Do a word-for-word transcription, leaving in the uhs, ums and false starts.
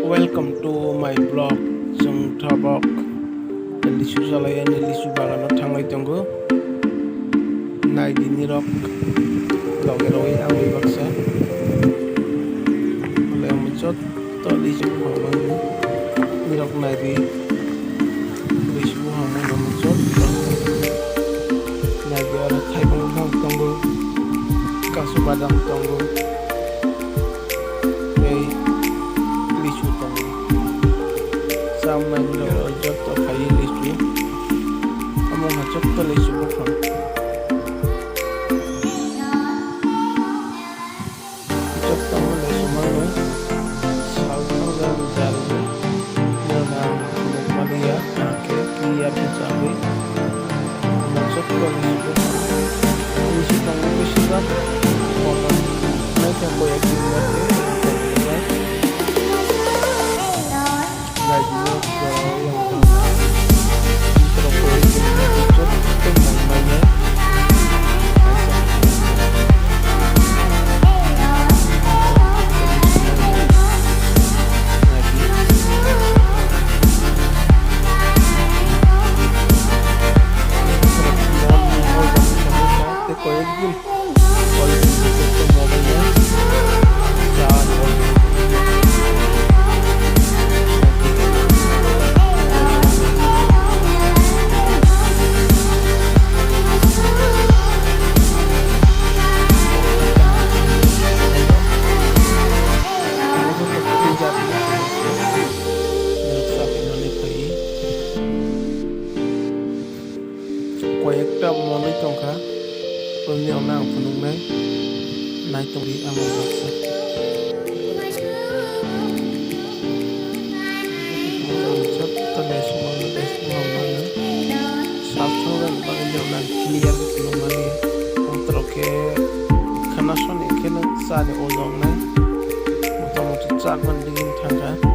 Welcome to my vlog. Chwng tabok lisu chalai ani lisu bagano thanglai tongo. Naidi nirok loge rogwi ang bai baksa. Bolai ang jotto lisu buphang mano. Nirok naidi lisu buphang mano jotto. Naidi oro thaibung buphang tongo. Kasu badam tongo. Tei lisu tongo. Chamnai rok jotto khai lisu. Omo hai jotto lisu buphang. Jotto lisu mano. Salsa jani jani. Nirok ang nukmani ya. Ang khe clear khe chawi. Ang jotto lisu buphang. Lisu tongo bisi jak. Kotor. Naikhe koyek din baade. Koyekdin Koyekta monwi tongkha, boni yago ang phunuknai, naitongdi amo baksa. Jotto naisingmano, naisingmano, sal thangna bagwi nokna clear phunukmani, kotor khe khana soni khe chani ojoknai, motamuti chakmani digini thangkha.